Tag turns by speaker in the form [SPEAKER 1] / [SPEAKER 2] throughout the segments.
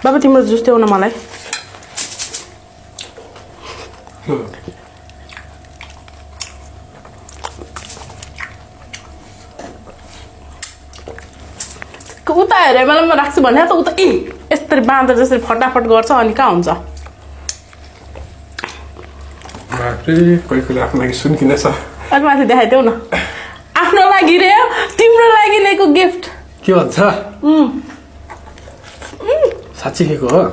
[SPEAKER 1] तब तिम्रो जुस देऊ न मलाई उता हेरे मलाई म राख्छु भने त उता यसरी बाँधेर जसरी फटाफट गर्छ अनि कहाँ हुन्छ
[SPEAKER 2] कोही कोही आफ्नो लागि सुन्किन छ
[SPEAKER 1] अलिक माथि देखाइदेऊ न आफ्नो लागि रे तिम्रो लागि ल्याएको गिफ्ट
[SPEAKER 2] के भन्छ साँच्चै के हो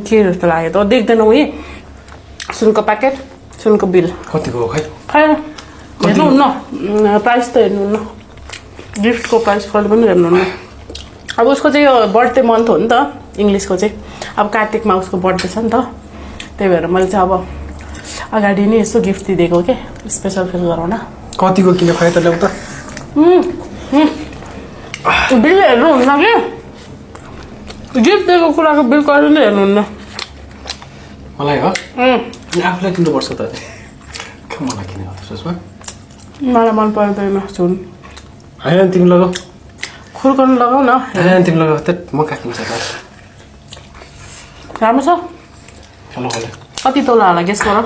[SPEAKER 1] के जस्तो लाग्यो त देख्दैनौ यी सुनको प्याकेट सुनको बिल
[SPEAKER 2] कतिको हो खै
[SPEAKER 1] हेर्नु न प्राइस त हेर्नु न गिफ्टको प्राइस कहिले पनि हेर्नु न अब उसको चाहिँ यो बर्थडे मन्थ हो नि त इङ्ग्लिसको चाहिँ अब कार्तिकमा उसको बर्थडे छ नि त त्यही भएर मैले चाहिँ अब अगाडि नै यसो गिफ्ट दिएको के स्पेसल फिल गराउन
[SPEAKER 2] कतिको किन खायो त ल्याउ त
[SPEAKER 1] बिल हेर्नुहुन्न कि गिफ्ट दिएको कुराको बिल कहिले नै हेर्नुहुन्न
[SPEAKER 2] मलाई हो आफूलाई किन्नुपर्छ त मलाई किन सोचमा
[SPEAKER 1] मलाई मन पर्दैन सुन
[SPEAKER 2] होइन तिमी लगाऊ
[SPEAKER 1] खुर्काउनु लगाऊ न
[SPEAKER 2] होइन तिमी लगाऊ त म कहाँ किन्छ त
[SPEAKER 1] राम्रो छ
[SPEAKER 2] चलो होला
[SPEAKER 1] कति तोला होला गेस गर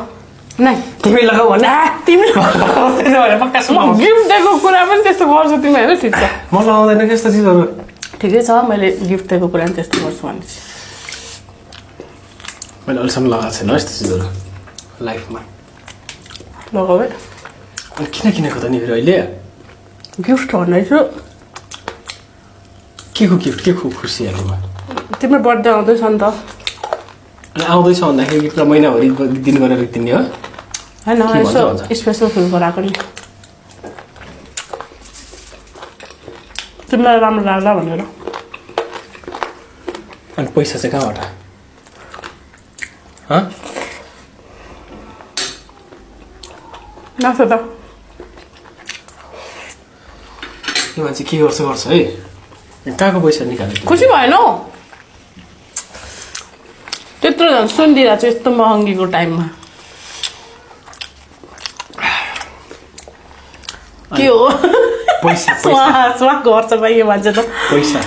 [SPEAKER 1] नै
[SPEAKER 2] तिमी लगाऊ भने
[SPEAKER 1] तिमी
[SPEAKER 2] पक्का
[SPEAKER 1] गिफ्ट दिएको कुरा पनि त्यस्तो गर्छु तिमी होइन ठिक छ
[SPEAKER 2] म लगाउँदैन कि यस्तो चिजहरू
[SPEAKER 1] ठिकै छ मैले गिफ्ट दिएको कुरा पनि त्यस्तो गर्छु भनेपछि
[SPEAKER 2] मैले अहिलेसम्म लगाएको छैन यस्तो चिजहरू लाइफमा
[SPEAKER 1] लगाऊ है
[SPEAKER 2] अनि किन किनेको त नि फेरि अहिले
[SPEAKER 1] गिफ्ट भन्दैछु
[SPEAKER 2] के को गिफ्ट के को खुसी हालेमा
[SPEAKER 1] तिम्रो बर्थडे आउँदैछ नि त
[SPEAKER 2] अनि आउँदैछ भन्दाखेरि पुरा महिनाभरि दिन गरेर दिने हो
[SPEAKER 1] होइन यसो स्पेसल फिल गराएको नि तिमीलाई राम्रो लाग्ला भनेर
[SPEAKER 2] अनि पैसा चाहिँ कहाँबाट
[SPEAKER 1] नाच्छ त
[SPEAKER 2] यो मान्छे के गर्छ है कहाँको पैसा निकाल्यो
[SPEAKER 1] खुसी भएन हौ त्यत्रो झन् सुनिदिरहेको छु यस्तो महँगीको टाइममा के हो
[SPEAKER 2] पैसा
[SPEAKER 1] स्वाहा गर्छ भाइ यो मान्छे त
[SPEAKER 2] पैसा